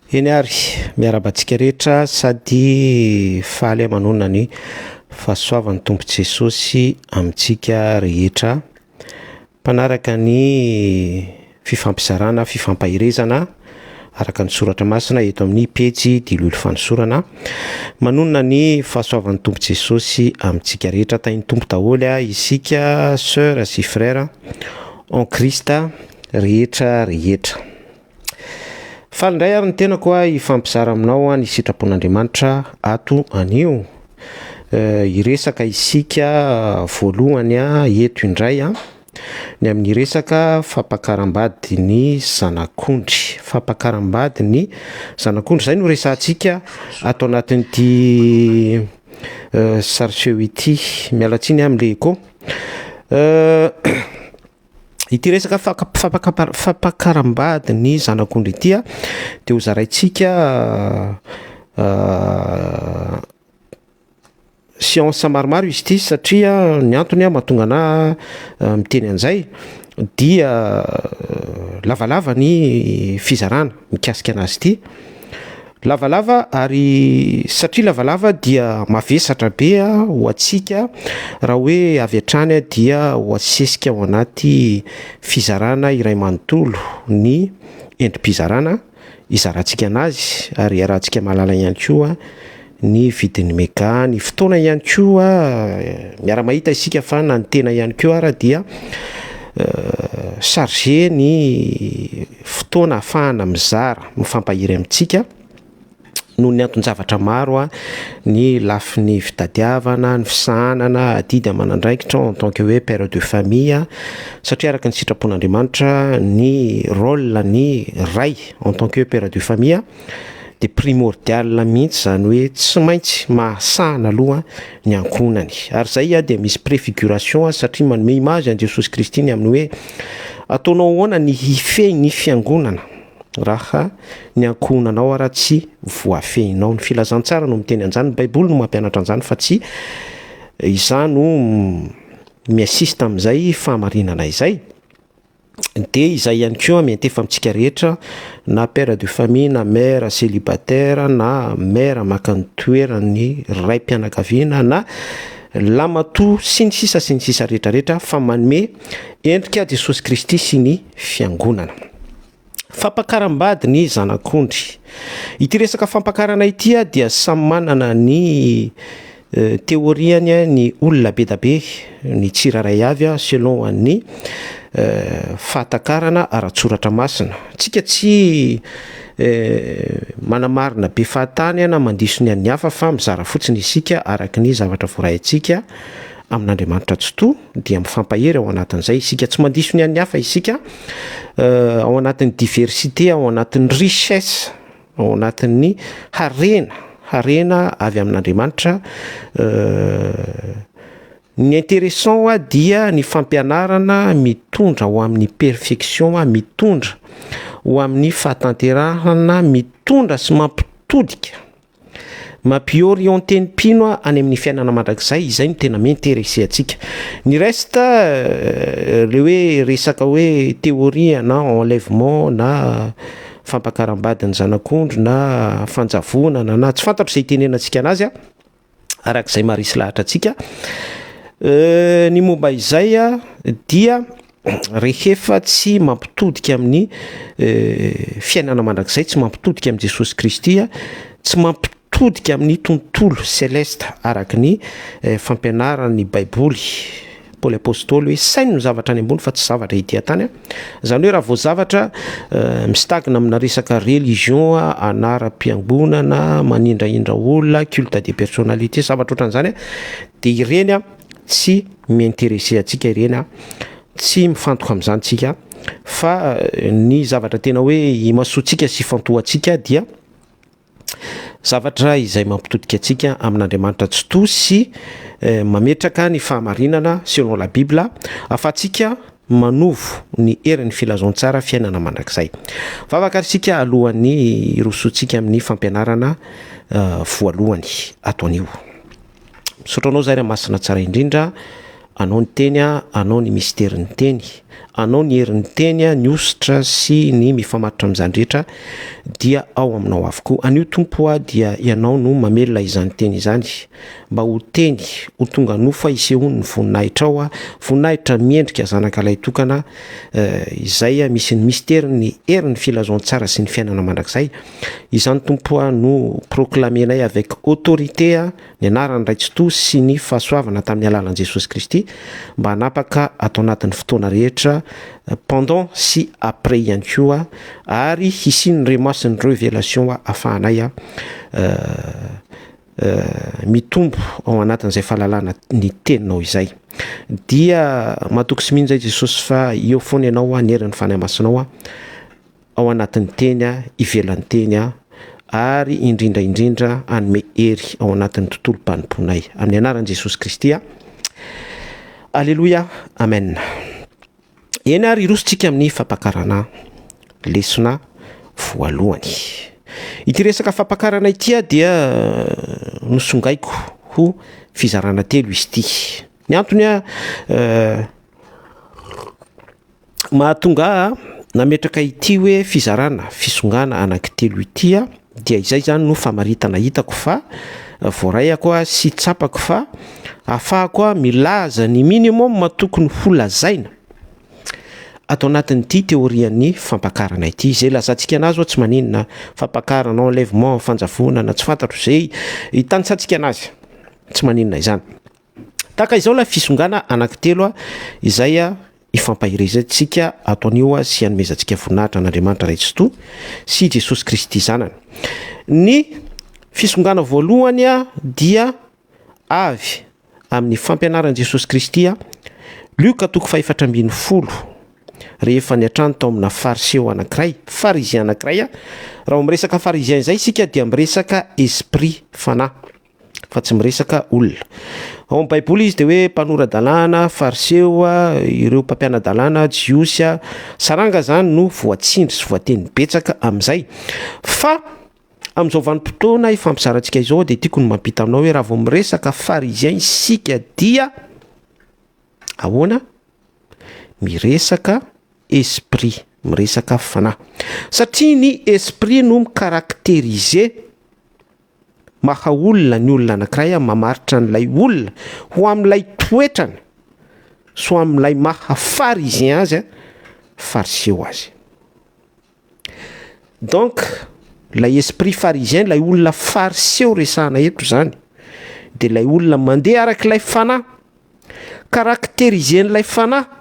Eny ary, miarahaba antsika rehetra sady faly aho manonona ny fahasoavan'ny Tompo Jesosy amintsika rehetra mpanaraka ny fifampizarana, fifampaherezana araka ny soratra masina eto amin'ny pejy Diloilo Fanosorana. Manonona ny fahasoavan'ny Tompo Jesosy amintsika rehetra, tahin'ny Tompo daholo isika sœur sy frère en Christ rehetra rehetra. Faly indray ary ny tenako hifampizara aminao ny sitrapon'Andriamanitra ato anio. Hiresaka isika voalohany eto indray ny amin'ny resaka fampakaram-bady ny zanak'ondry. Fampakaram-bady ny zanak'ondry, izay no resahantsika ato anatin'ity sary seho ity. Miala tsiny amin'ilay echo. Ity resaka fampakaram-bady ny zanak'ondry ity dia ho zaraintsika siansa maromaro izy ity satria ny antony mahatonga anà miteny an'izay dia lavalava ny fizarana mikasika anazy ity. Lavalava ary satria lavalava dia mavesatra be ho antsika raha hoe avy hatrany dia ho asesika ao anaty fizarana iray manontolo ny endri-pizarana izarantsika anazy ary iarahantsika mahalala ihany koa ny vidin'ny mega, ny fotoana ihany koa miara-mahita isika fa na ny tena ihany koa ara dia chargé ny fotoana ahafahana mizara, mifampahery amintsika noho ny anton-javatra maro ny lafiny fitadiavana, ny fisahanana, adidy aman'andraikitra en tant que hoe père de famille satria araka ny sitrapon'Andriamanitra ny rôle ny ray en tant que père de famille dia primordial mihitsy izany hoe tsy maintsy mahasahana aloha ny ankohonany ary izay dia misy préfiguration satria manome image an'i Jesosy Kristy ny amin'ny hoe ataonao ahoana ny hifehy ny fiangonana raha ny ankohonanao ara tsy voafehinao. Ny filazantsara no miteny an'izany, ny baiboly no mampianatra an'izany fa tsy izaho no mi-assiste amin'izay fahamarinana izay. Dia izay ihany koa miantefa amintsika rehetra na père de famille na mère célibataire na mère maka ny toeran'ny raim-pianakaviana na lamatoa sy ny sisa sy ny sisa rehetra rehetra fa manome endrika Jesosy Kristy sy ny fiangonana. Fampakaram-bady ny zanak'ondry. Ity resaka fampakarana ity dia samy manana ny Théorie-ny ny olona be da be, ny tsirairay avy selon an'ny fahatakarana ara-tsoratra masina. Tsika tsy manamarina be fahatany na mandiso ny an'ny hafa fa mizara fotsiny isika araka ny zavatra voaraintsika amin'Andriamanitra Tsitoha dia mifampahery ao anatin'izay isika. Tsy mandiso ny an'ny hafa isika ao anatin'ny diversité, ao anatin'ny richesse. Ao anatin'ny harena, harena avy amin'Andriamanitra. Ny intéressant hoa dia ny fampianarana mitondra ho amin'ny perfection, mitondra ho amin'ny fahatanterahana, mitondra sy mampitodika. Mampi-orienter ny mpino any amin'ny fiainana mandrakizay, izay no tena mi-interesser antsika. Ny reste le hoe resaka hoe théorie na enlèvement na fampakaram-bady ny zanak'ondry na fanjavonana na tsy fantatro izay itenenantsika anazy araka izay maharesy lahatra antsika. Ny momba izay dia rehefa tsy mampitodika amin'ny fiainana mandrakizay, tsy mampitodika amin'i Jesosy Kristy, tsy mampitodika amin'ny tontolo selesta araka ny fampianaran'ny Baiboly, Paoly Apostoly hoe saino ny zavatra any ambony fa tsy zavatra ety an-tany. Izany hoe raha vao zavatra mistagne amina resaka religion, anaram-piangonana, manindrahindra olona, culte de personnalité, zavatra ohatran'izany dia ireny tsy mi-interesser antsika ireny, tsy mifantoka amin'izany tsika fa ny zavatra tena hoe imasoantsika sy ifantohantsika dia zavatra izay mampitodika antsika amin'Andriamanitra Tsitoha sy mametraka ny fahamarinana selon la Bible ahafahantsika manovo ny herin'ny filazantsara fiainana mandrakizay. Vavaka ary isika alohan'ny hirosoantsika amin'ny fampianarana voalohany ato anio. Misaotra anao zahay ry Masina tsara indrindra, anao ny teny, anao ny misterin'ny teny. Anao ny herin'ny teny, ny hosotra sy ny mifamatotra amin'izany rehetra dia ao aminao avokoa. Anio Tompo a dia Ianao no mamelona izany teny izany mba ho teny ho tonga nofo hisehoan'ny voninahitrao, voninahitra miendrika zanaka lahitokana izay misy ny misterin'ny herin'ny filazantsara sy ny fiainana mandrakizay. Izany Tompo a no proclamer-nay avec autorité ny anaran'ny Ray Tsitoha sy ny fahasoavana tamin'ny alalan'i Jesosy Kristy mba hanapaka ato anatin'ny fotoana rehetra pendant sy après ihany koa ary hisian'ny rhema sy ny revelation ahafahanay mitombo ao anatin'izay fahalalana ny teninao izay. Dia matoky sy mino izay Jesosy fa eo foana ianao ny herin'ny Fanahy Masinao ao anatin'ny teny, ivelan'ny teny ary indrindra indrindra hanome hery ao anatin'ny tontolom-panompoanay. Amin'ny anaran'i Jesosy Kristy. Aleloia, amen. Eny ary hirosontsika amin'ny fampakarana lesona voalohany. Ity resaka fampakarana ity dia nosongaiko ho fizarana telo izy ity. Ny antony mahatonga ahy nametraka ity hoe fizarana fisongana anankitelo ity aho dia izay zany no famaritana hitako fa voaraiako sy tsapako fa ahafahako milaza ny minimum tokony ho lazaina ato anatin'ity teorian'ny fampakarana ity. Izay lazantsika anazy oa tsy maninona, fampakarana, enlèvement, fanjavonana, tsy fantatro izay hitanisantsika anazy, tsy maninona izany. Tahaka izao ilay fisongana anankitelo izay ifampaherezantsika ato anio sy anomezantsika voninahitra an'Andriamanitra Ray Tsitoha sy Jesosy Kristy Zanany. Ny fisongana voalohany dia avy amin'ny fampianaran'i Jesosy Kristy, Lioka toko faha-14, rehefa niantrano tao amina Fariseo anankiray, Farizien anankiray, raha vao miresaka Farizien izay isika dia miresaka esprit, fanahy. fa tsy miresaka olona. Ao amin'ny Baiboly izy dia hoe mpanora-dalàna, fariseo, ireo mpampiana-dalàna, jiosy, saranga izany no voatsindry sy voateny betsaka amin'izay. Fa amin'izao vanim-potoana ifampizarantsika izao dia tiako ny mampita aminao hoe raha vao miresaka pharisien isika dia ahoana? Miresaka esprit, miresaka fanahy. Satria ny esprit no mi-caractériser maha olona ny olona anankiray, mamaritra an'ilay olona ho amin'ilay toetrany sy ho amin'ilay maha pharisien azy, fariseo azy. Donc ilay esprit pharisien, ilay olona fariseo resahana eto izany, dia ilay olona mandeha arak'ilay fanahy, caractériser-n'ilay fanahy,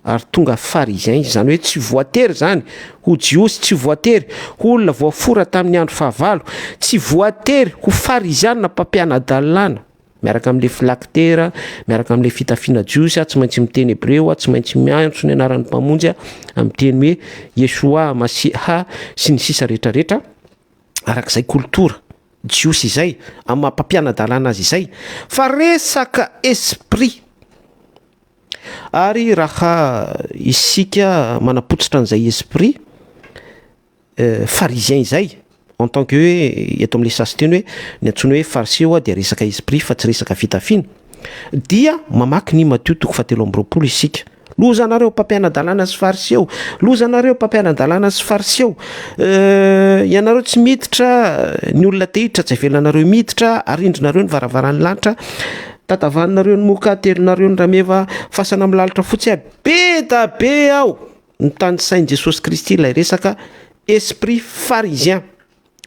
ary tonga pharisien izy, izany hoe tsy voatery izany ho jiosy, tsy voatery ho olona voafora tamin'ny andro fahavalo, tsy voatery ho fariziana mpampiana-dalàna miaraka amin'ilay filaktera, miaraka amin'ilay fitafiana jiosy, tsy maintsy miteny hebreo, tsy maintsy miantso ny anaran'ny mpamonjy amin'ny teny hoe Yeshua Masiha sy ny sisa rehetrarehetra, arak'izay koltora jiosy izay, amin'ny maha mpampiana-dalàna azy izay, fa resaka esprit. Ary raha isika manapotsitra an'izay esprit pharisien izay en tant que hoe eto amin'ilay sasinteny hoe ny antsoina hoe fariseo dia resaka esprit fa tsy resaka fitafiana dia mamaky ny Matio toko fahatelo amby roapolo isika. Lozanareo mpampiana-dalàna sy fariseo, lozanareo mpampiana-dalàna sy fariseo, ianareo tsy miditra, ny olona te hiditra tsy avelanareo miditra, arindrinareo ny varavaran'ny lanitra, tatavanareo ny moka, atelinareo ny rameva, fasana milalitra fotsy a, be da be ao ny tanisain'i Jesosy Kristy ilay resaka esprit pharisien.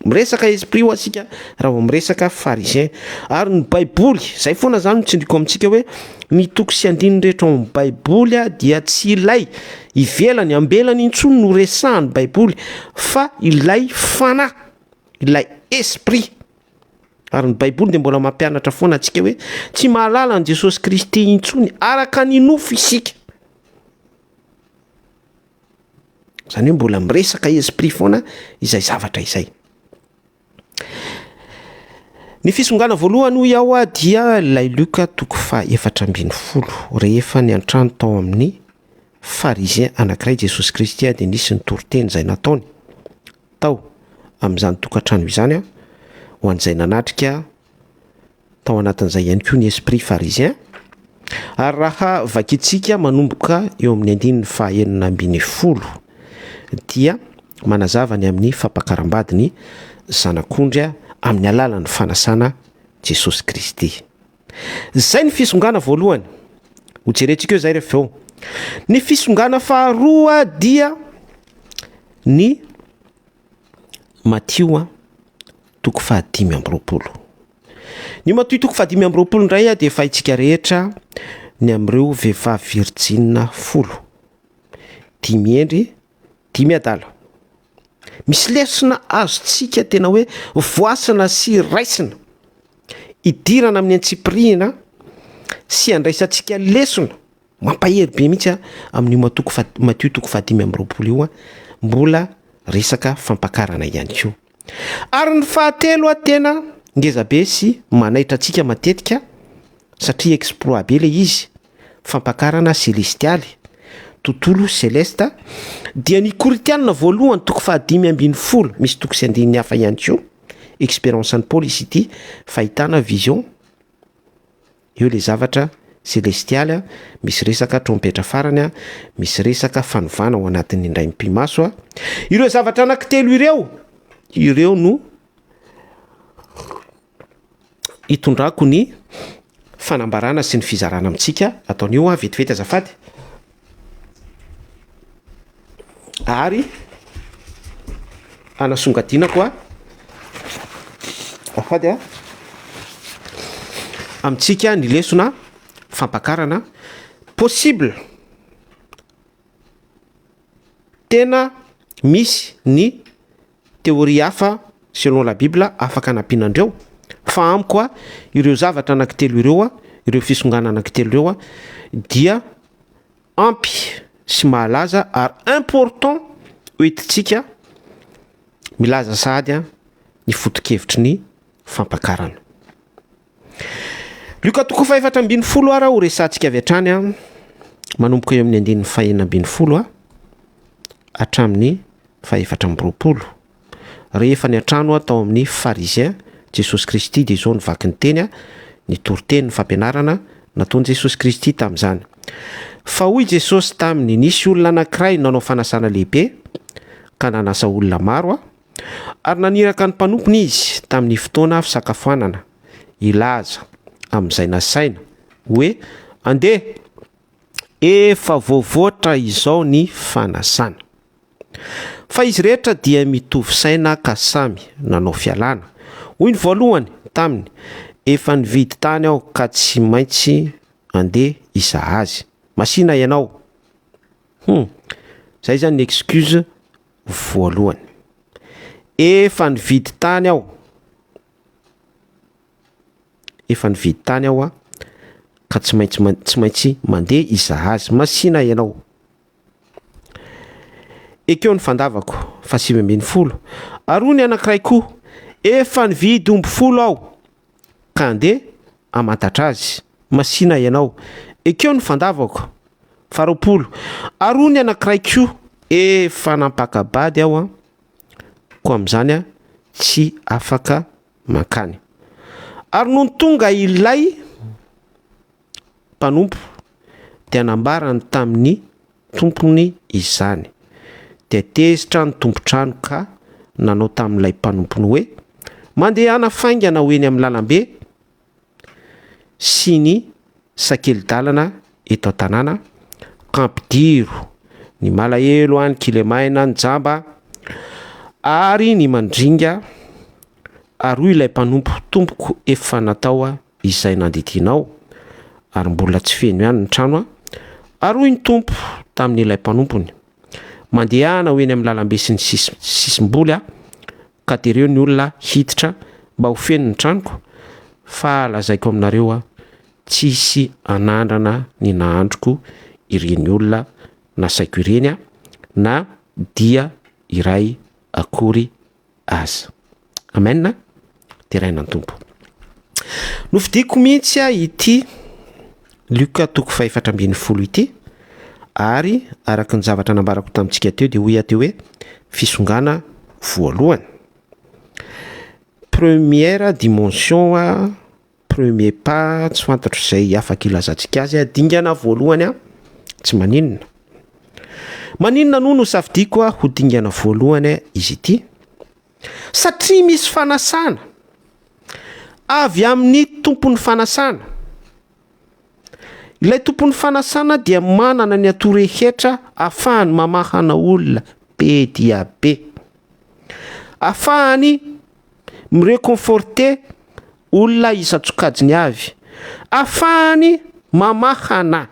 Miresaka esprit ho asika raha vao miresaka pharisien. Ary ny Baiboly, zay foana zany no tsindriko amintsika hoe ny toko sy andininy rehetra ao amin'ny Baiboly dia tsy ilay ivelany ambelany intsony no resahan'ny Baiboly fa ilay fanahy, ilay esprit. Ary ny Baiboly dia mbola mampianatra foana antsika hoe tsy mahalala an'i Jesosy Kristy intsony araka ny nofo isika. Izany hoe mbola miresaka esprit foana izay zavatra izay. Ny fisongana voalohany hoy aho dia ilay Lioka toko faha-14 rehefa niantrano tao amin'ny pharisien anankiray Jesosy Kristy dia nisy ny toriteny izay nataony tao amin'izany tokantrano izany ho an'izay nanatrika tao anatin'izay ihany koa ny esprit pharisien. Ary raha vakintsika manomboka eo amin'ny andininy faha-16 dia manazava ny amin'ny fampakaram-bady ny Zanak'ondry amin'ny alalan'ny fanasana Jesosy Kristy. Izay ny fisongana voalohany. Hojerentsika eo izay rehefa avy eo. Ny fisongana faharoa dia ny Matio toko faha-25. Ny Matio toko faha-25 indray dia efa haintsika rehetra ny amin'ireo vehivavy virjina folo. Dimy hendry, dimy adala. Misy lesona azontsika tena hoe voasana sy raisina, idirana amin'ny antsipirihina sy andraisantsika lesona mampahery be mihitsy amin'io matoko fa- Matio toko faha-25 io, mbola resaka fampakarana ihany koa. Ary ny fahatelo tena ngeza be sy manaitra antsika matetika satria exploit be le izy, fampakarana selestialy, tontolo selesta, dia ny Korintiana voalohany toko faha-15, misy toko sy andininy hafa ihany koa, expérience an'i Paoly izy ity, fahitana vision, eo le zavatra selestialy, misy resaka trompetra farany, misy resaka fanovana ao anatin'ny indray mipi-maso. Ireo zavatra anankitelo ireo, ireo no hitondrako ny fanambarana sy ny fizarana amintsika ataon'io ah vetivety azafady ary anasongadinako a afady a amintsika ny lesona fampakarana possible Tena misy ny théorie hafa selon la bible afaka anampiana andreo fa amiko a ireo zavatra anankitelo ireo a ireo fisongana anankitelo ireo a dia ampy sy mahalaza ary important hoentintsika milaza sahady a ny foto-kevitry ny fampakarana. Lioka toko faha-14 ara ho resahantsika avy hatrany a, manomboka eo amin'ny andininy faha-16 a hatramin'ny faha-24. Rehefa niantrano aho tao amin'ny Pharisien, Jesosy Kristy dia izao no vaky ny teny a, ny toriteny, ny fampianarana nataon'i Jesosy Kristy tamin'izany. Fa hoy Jesosy taminy, nisy olona anankiray nanao fanasana lehibe ka nanasa olona maro a, Ary naniraka ny mpanompony izy tamin'ny fotoana fisakafoanana, hilaza amin'izay nasaina, hoe, Andeha, efa voavoatra izao ny fanasana. Fa izy rehetra dia mitovy saina ka samy nanao fialana. Hoy ny voalohany taminy, Efa nividy tany aho ka tsy maintsy andeha hizaha azy. Masìna ianao. Hum, izay izany ny excuse voalohany. Efa nividy tany aho, efa nividy tany aho an, ka tsy maintsy man- tsy maintsy mandeha hizaha azy. Masìna ianao. Ekeo ny fandavako, faha-19. Ary hoy ny anankiray koa, Efa nividy omby folo aho, ka andeha hamantatra azy. Masìna ianao. Ekeo ny fandavako. Faha-20. Ary hoy ny anankiray koa, Efa nampaka-bady aho an, koa amin'izany aho tsy afaka mankany. Ary nony tonga ilay mpanompo dia nambarany tamin'ny tompony izany. Dia tezitra ny tompon-trano ka nanao tamin'ilay mpanompony hoe, Mandehana faingana ho eny amin'ny lalambe sy ny sakeli-dalana eto an-tanàna, ka ampidiro ny malahelo, ny kilemaina, ny jamba ary ny mandringa. Ary hoy ilay mpanompo, Tompoko, efa natao izay nandidianao, ary mbola tsy feno ihany ny trano. Ary hoy ny tompo tamin'ilay mpanompony, Mandehana ho eny amin'ny lalambe sy ny sisim-boly aho, ka tereo ny olona hiditra mba ho feno ny tranoko, fa lazaiko aminareo aho, tsy hisy hanandrana ny nahandroko ireny olona nasaiko ireny na dia iray akory aza. Amen. Deraina ny Tompo. Nofidiko mihitsy aho ity Lioka toko faha-14 ity ary araka ny zavatra nambarako tamintsika teo dia hoy aho teo hoe fisongana voalohany. Première dimension. premier pas, tsy fantatro izay afaka ilazantsika azy, dingana voalohany, tsy maninona. Maninona no nosafidiako ho dingana voalohany izy ity? Satria misy fanasana avy amin'ny tompon'ny fanasana. Ilay tompon'ny fanasana dia manana ny ato rehetra ahafahany mamahana olona be dia be. Ahafahany mi-réconforter olona isan-tsokajiny avy. Ahafahany mamahana.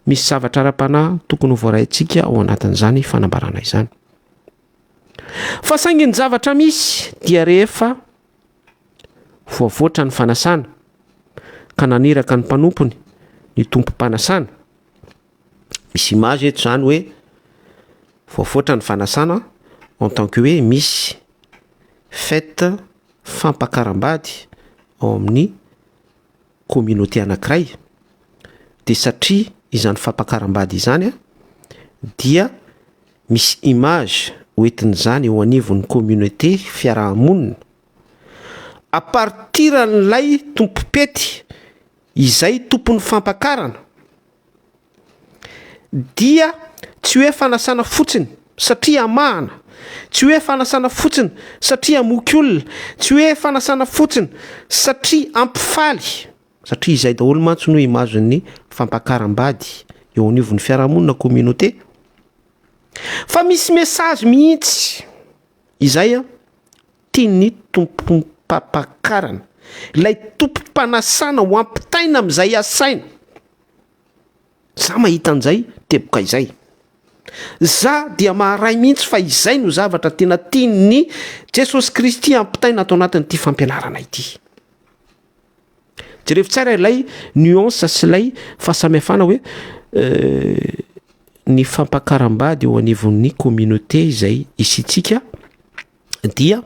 Misy zavatra ara-panahy tokony ho voaraintsika ao anatin'izany fanambarana izany. Fa saingy ny zavatra misy dia rehefa voavoatra ny fanasana ka naniraka ny mpanompony ny tompom-panasana. Misy image eto zany hoe voavoatra ny fanasana en tant que hoe misy fête fampakaram-bady ao amin'ny communauté anankiray. De satria izany fampakaram-bady izany dia misy image hoentin'izany eo anivon'ny communauté fiarahamonina. À partir an'ilay tompom-pety izay tompon'ny fampakarana dia tsy hoe fanasana fotsiny satria amahana, tsy hoe fanasana fotsiny satria amoky olona, tsy hoe fanasana fotsiny satria ampifaly, satria izay daholo mantsy no image-n'ny fampakaram-bady eo anivon'ny fiarahamonina communauté. Fa misy message mihitsy izay tian'ny tompom-pampakarana, ilay tompom-panasana ho ampitaina amin'izay asaina. Za mahita an'izay teboka izay. Za dia maharay mihitsy fa izay no zavatra tena tian'ny Jesosy Kristy ampitaina ato anatin'ity fampianarana ity. Jerevo tsara ilay nuance sy ilay fahasamihafana hoe ny fampakaram-bady eo anivon'ny communauté izay isitsika dia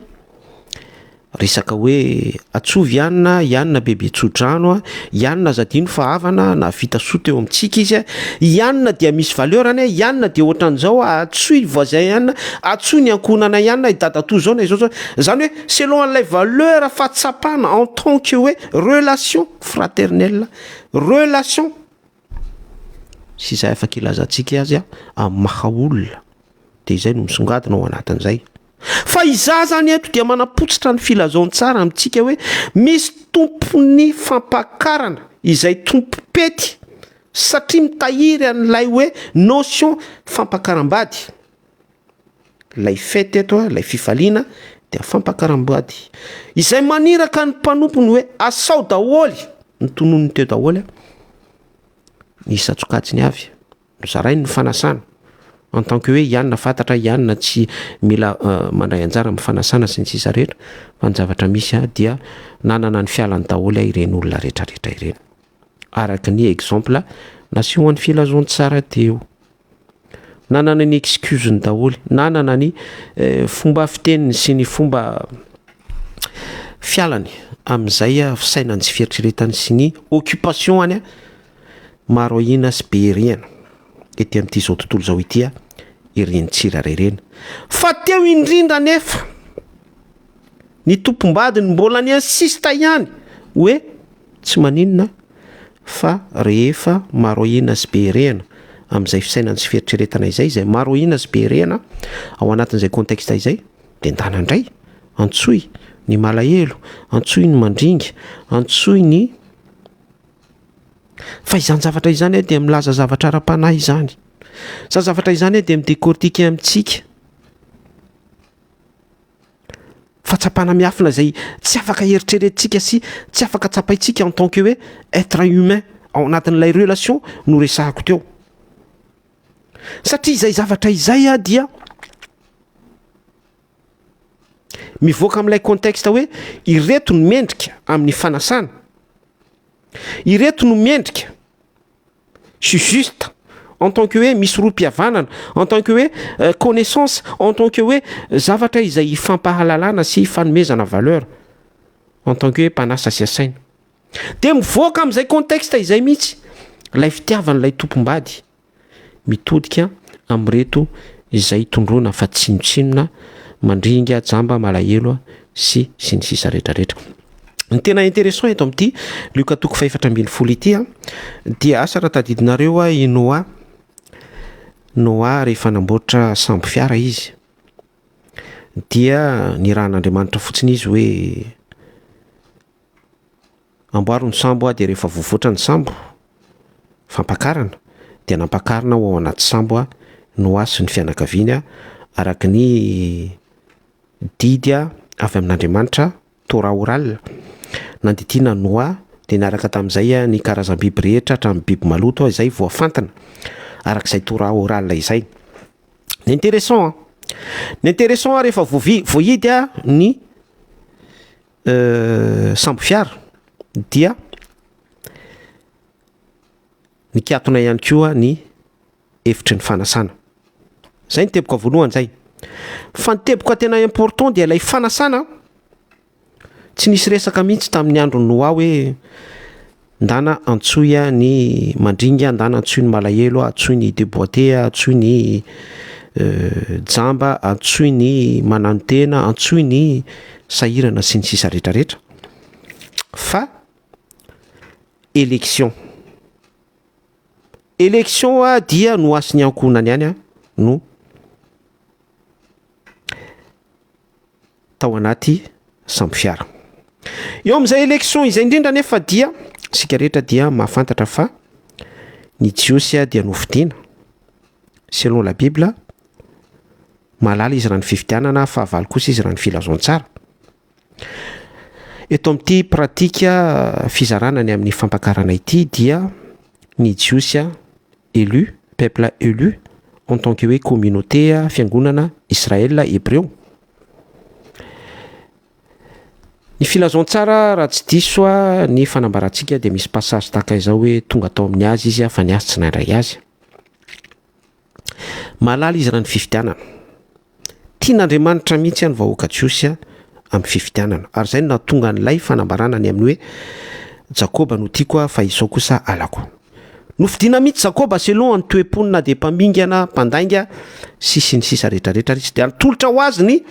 resaka hoe atsovy ianina, ianina bebe tsodrano, ianina aza adino fa havana nahavita soa teo amintsika izy, ianina dia misy valeur-ny, ianina dia ohatran'izao, atsoy voisin ianina, atsoy ny ankohonana ianina, i dadatoa zao na izao zao. Zany hoe selon an'ilay valeur fahatsapana en tant que hoe relation fraternelle, relation sy izay afaka ilazantsika azy amin'ny maha olona, de izay no misongadina ao anatin'izay. Fa izaho zany eto dia manapotsitra ny filazantsara amintsika hoe misy tompon'ny fampakarana izay tompom-pety satria mitahiry an'ilay hoe notion fampakaram-bady. Ilay fety eto, ilay fifaliana dia fampakaram-bady. Izay maniraka ny mpanompony hoe asao daholo, ny tononiny teo daholo, ny isan-tsokajiny avy. Zarainy ny fanasana en tant que hoe ianina fantatra, ianina tsy mila mandray anjara amin'ny fanasana sy ny sisa rehetra, fa ny zavatra misy dia nanana ny fialany daholo ireny olona rehetrarehetra ireny. Araka ny exemple nasehon'ny filazantsara teo. Nanana ny excuse-ny daholo, nanana ny fomba fiteniny sy ny fomba fialany amin'izay fisainany sy fieritreretany sy ny occupation-any maro ahiana sy be herihana ety amin'ity zao tontolo izao ity ireny tsirairay ireny. Fa teo indrindra nefa ny tompom-badiny mbola ni-insiste ihany hoe tsy maninona fa rehefa maro ahiana sy be herihana amin'izay fisainana sy fieritreretana izay, izay maro ahiana sy be herihana ao anatin'izay contexte izay, de ndana indray antsoy ny malahelo, antsoy ny mandringa, antsoy ny. Fa izany zavatra izany dia milaza zavatra ara-panahy izany. Izany zavatra izany dia mi-décortiquer amintsika fahatsapana miafina izay tsy afaka eritreretintsika sy tsy afaka tsapaintsika en tant que hoe être humain ao anatin'ilay relation no resahako teo. Satria izay zavatra izay dia mivoaka amin'ilay contexte hoe ireto no mendrika amin'ny fanasana, ireto no mendrika sy juste en tant que hoe misy rohim-pihavanana, en tant que hoe connaissance, en tant que hoe zavatra izay ifampahalalana sy fanomezana valeur en tant que hoe mpanasa sy asaina. De mivoaka amin'izay contexte izay mihitsy ilay fitiavan'ilay tompom-bady mitodika amin'ireto izay tondroina fa tsinontsinona, mandringa, jamba, malahelo sy ny sisa rehetrarehetra. Ny tena intéressant eto amin'ity Lioka toko fahefatra ambin'ny folo ity dia asa raha tadidinareo i Noa. Noa rehefa namboatra sambo fiara izy dia nirahan'Andriamanitra fotsiny izy hoe amboaro ny sambo dia rehefa voavoatra ny sambo fampakarana dia nampakarina ho ao anaty sambo Noa sy ny fianakaviany araka ny didy avy amin'Andriamanitra, Torah orale, nandidiana an'i Noa, dia niaraka tamin'izay ny karazam-biby rehetra hatramin'ny biby maloto izay voafantina araka izay Torah orale izay. Ny intéressant an, ny intéressant rehefa voavi- voahidy ny sambo fiara dia nikatona ihany koa ny efitry ny fanasana. Zay ny teboka voalohany zay. Fa ny teboka tena important dia ilay fanasana, tsy nisy resaka mihitsy tamin'ny andron'i Noa hoe ndana antsoy ny mandringa, ndana antsoy ny malahelo, antsoy ny deboite, antsoy ny jamba, antsoy ny mananotena, antsoy ny sahirana sy ny sisa rehetrarehetra fa élection. Election a dia Noa sy ny ankohonany ihany no tao anaty sambo fiara. Eo amin'izay election izay indrindra anefa dia isika rehetra dia mahafantatra fa ny Jiosy dia nofidina selon la bible, mahalala izy raha ny fifidianana, fahavalo kosa izy raha ny filazantsara. Eto amin'ity pratika fizarana ny amin'ny fampakarana ity dia ny Jiosy élu, peuple élu en tant que hoe communauté, fiangonana Israël hebreo. Ny filazantsara raha tsy diso ny fanambarantsika dia misy passage tahaka izao hoe tonga tao amin'ny azy izy fa ny azy tsy nandray azy. Mahalala izy raha ny fifidianana. Tian'Andriamanitra mihitsy ny vahoaka Jiosy amin'ny fifidianana. Ary izay no nahatonga an'ilay fanambarana ny amin'ny hoe Jakoba no tiako fa Esao kosa halako. Nofidiana mihitsy Jakoba selon ny toe-pony na dia mpamingana, mpandainga sy sy ny sisa rehetra rehetra ary izy dia natolotra ho azy ny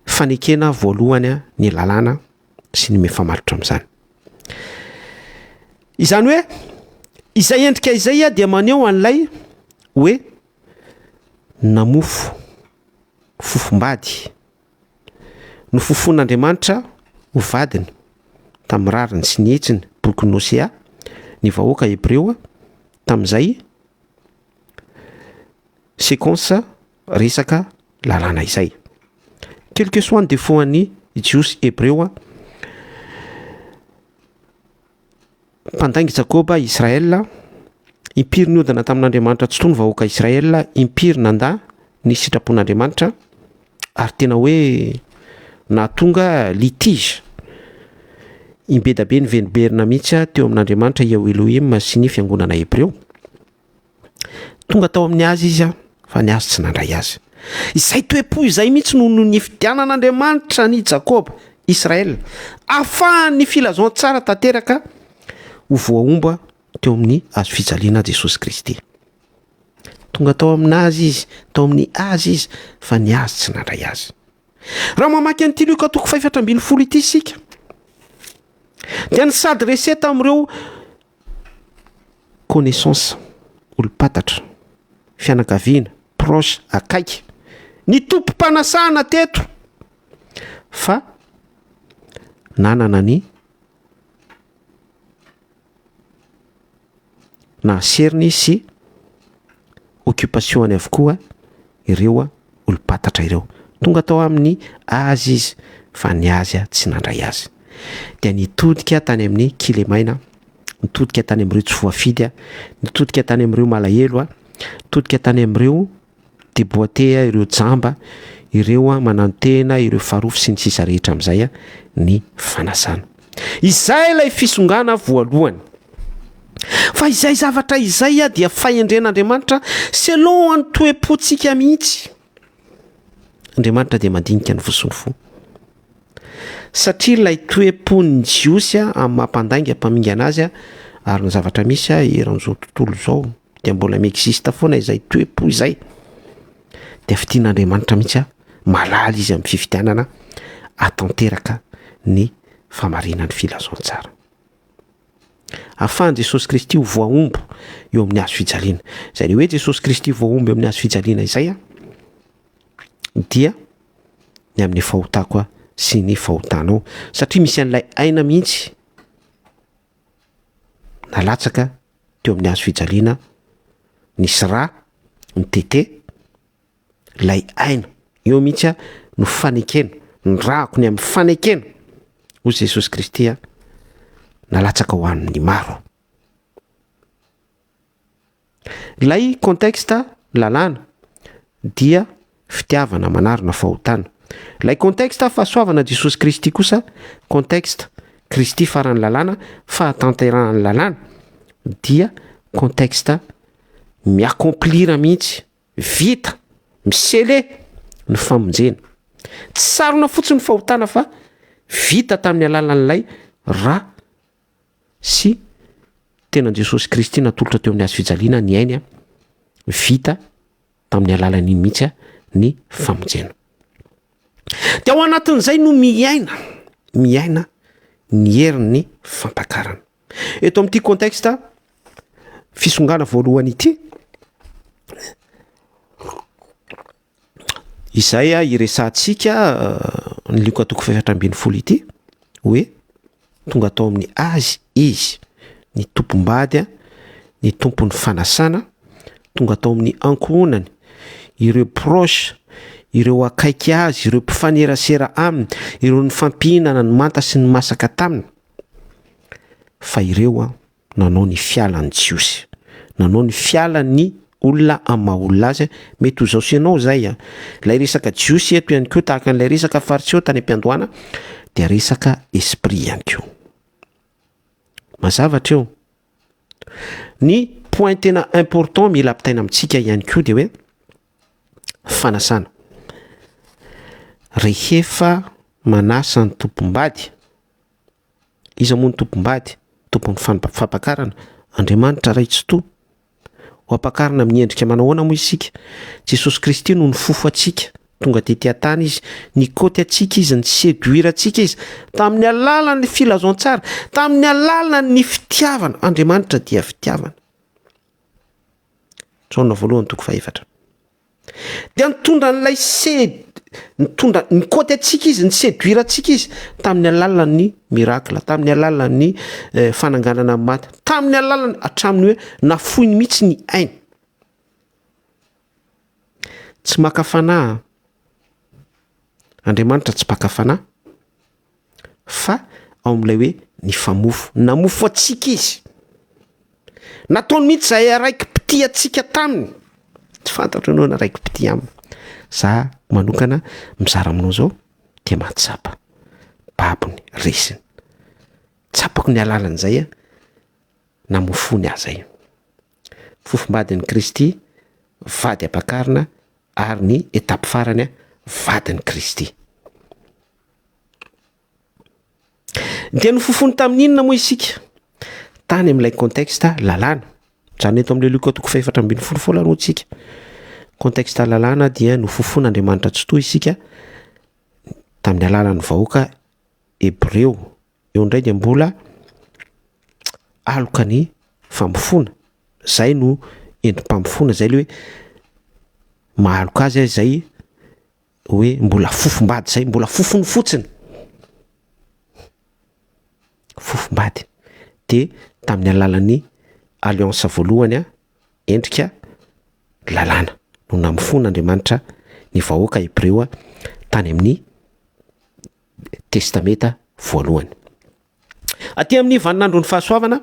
fanekena voalohany ny lalàna sy ny mifamatotra amin'izany. Izany hoe izay endrika izay dia maneho an'ilay hoe namofo fofombady, nofofoin'Andriamanitra ho vadiny tamin'ny rariny sy ny hitsiny, bokin'i Hosea, ny vahoaka hebreo tamin'izay séquence resaka lalàna izay. Quel que soit ny défaut an'ny Jiosy hebreo, mpandainga Jakoba, Israël, impiry niodina tamin'Andriamanitra tsy toa ny vahoaka Israël, impiry nandà ny sitrapon'Andriamanitra, ary tena hoe nahatonga litige imbedabe niverimberina mihitsy teo amin'Andriamanitra Yahweh Elohim sy ny fiangonana hebreo. Tonga tao amin'ny azy izy fa ny azy tsy nandray azy. Izay toe-po izay mihitsy no no nifidianan'Andriamanitra an'i Jakoba, Israel, ahafahan'ny filazantsara tanteraka ho voahomba teo amin'ny hazo fijaliana Jesosy Kristy. Tonga tao aminazy izy, tao amin'ny azy izy, fa ny azy tsy nandray azy. Raha mamaky an'ity Lioka toko fahefatra ambin'ny folo ity isika, dia ny s'adresse tamin'ireo connaissance, olom-pantatra, fianakaviana, proche, akaiky, ny tompom-panasana teto fa nanana ny nahaseriny sy occupation-ny avokoa ireo olom-pantatra ireo. Tonga tao amin'ny azy izy fa ny azy tsy nandray azy. Dia nitodika tany amin'ny kilemaina, nitodika tany amin'ireo tsy voafidy, nitodika tany amin'ireo malahelo, nitodika tany amin'ireo déboîté, ireo jamba, ireo manantena, ireo farofy sy ny sisa rehetra amin'izay ny fanasana. Izay ilay fisongana voalohany. Fa izay zavatra izay dia fahendren'Andriamanitra selon ny toe-pontsika mihitsy. Andriamanitra dia mandinika ny fo sy ny fo. Satria ilay toe-pon'ny Jiosy amin'ny maha-mpandainga mpamingana azy ary ny zavatra misy eran'izao tontolo izao dia mbola mi-existe foana izay toe-po izay. Dia fitian'Andriamanitra mihitsy malala izy amin'ny fifidianana atanteraka. ny fahamarinan'ny filazantsara. Ahafahan'i Jesosy Kristy ho voahombo eo amin'ny hazo fijaliana. Izay le hoe Jesosy Kristy voahombo eo amin'ny hazo fijaliana izay dia ny amin'ny fahotako sy ny fahotanao. Satria misy an'ilay aina mihitsy nalatsaka teo amin'ny hazo fijaliana, nisy rà nitete, Ilay aina. Eo mihitsy a no fanekena, ny rako ny amin'ny fanekena, hoy Jesosy Kristy a, nalatsaka ho an'ny maro. Ilay contexte lalàna dia fitiavana manarona fahotana. Ilay contexte fahasoavana Jesosy Kristy kosa contexte Kristy faran'ny lalàna, fahatanterahan'ny lalàna dia contexte mi-accomplir mihitsy Vita, misele ny famonjena. Tsy sarona fotsiny ny fahotana fa vita tamin'ny alalan'ilay ra sy tenan'i Jesosy Kristy natolotra teo amin'ny hazo fijaliana ny ainy, vita tamin'ny alalan'iny mihitsy ny famonjena. Dia ao anatin'izay no miaina, miaina ny herin'ny fampakarana. Eto amin'ity contexte fisongana voalohany ity, izay iresahantsika ny Lioka toko fahefatra ambin'ny folo ity hoe tonga tao amin'ny azy izy, ny tompom-bady, ny tompon'ny fanasana, tonga tao amin'ny ankohonany, ireo proche, ireo akaiky azy, ireo mpifanerasera aminy, ireo nifampihinana ny manta sy ny masaka taminy. Fa ireo an, nanao ny fialan'ny Jiosy, nanao ny fialan'ny olona amin'ny maha olona azy, mety ho izao sy ianao izay an. Ilay resaka Jiosy eto ihany koa tahaka an'ilay resaka Fariseo tany am-piandohana dia resaka esprit ihany koa. Mazava hatreo. Ny point tena important mila ampitaina amintsika ihany koa dia hoe fanasana. Rehefa manasa ny tompom-bady, Iza moa no tompom-bady, tompon'ny fampakarana? Andriamanitra Ray Tsitoha. Ho ampakarina amin'ny endrika manao ahoana moa isika? Jesosy Kristy no nifofo antsika, tonga tety an-tany Izy, nikaoty antsika Izy, ni-seduire antsika Izy, tamin'ny alalan'ny filazantsara, tamin'ny alalan'ny fitiavana. Andriamanitra dia fitiavana. Jaona voalohany toko fahefatra. Dia nitondra an'ilay se- nitondra, nikaoty antsika izy, ni-seduire antsika izy tamin'ny alalan'ny miracle, tamin'ny alalan'ny fananganana ny maty, tamin'ny alalan'ny hatramin'ny hoe nafoiny mihitsy ny ainy. Tsy maka fanahy an. Andriamanitra tsy mpaka fanahy fa ao amin'ilay hoe nifamofo, namofo antsika izy. Nataony mihitsy izay haraiki-pitia antsika taminy. Tsy fantatro ianao na raiki-pitia aminy. Za manokana mizara aminao zao dia mahatsapa babony, resiny. Tsapako ny alalan'izay a, namofoany ahy zay. Fofombadin'i Kristy, vady ampakarina ary ny étape farany vadin'i Kristy. Dia nofofony tamin'ny inona moa isika? Tany amin'ilay contexte lalàna. Izany eto amin'ilay Lioka toko fahefatra ambin'ny folo foana aloha tsika. Contexte lalàna dia nofofon'Andriamanitra tsitoha isika tamin'ny alalan'ny vahoaka hebreo. Eo indray dia mbola aloka ny famofoana. Zay no endri-pamofoana, zay le hoe mahaloka azy zay hoe mbola fofombady zay, mbola fofony fotsiny, fofombady de tamin'ny alalan'ny alliance voalohany a, endrika lalàna no namofoan'Andriamanitra ny vahoaka hebreo tany amin'ny testamenta voalohany. Aty amin'ny vaninandron'ny fahasoavana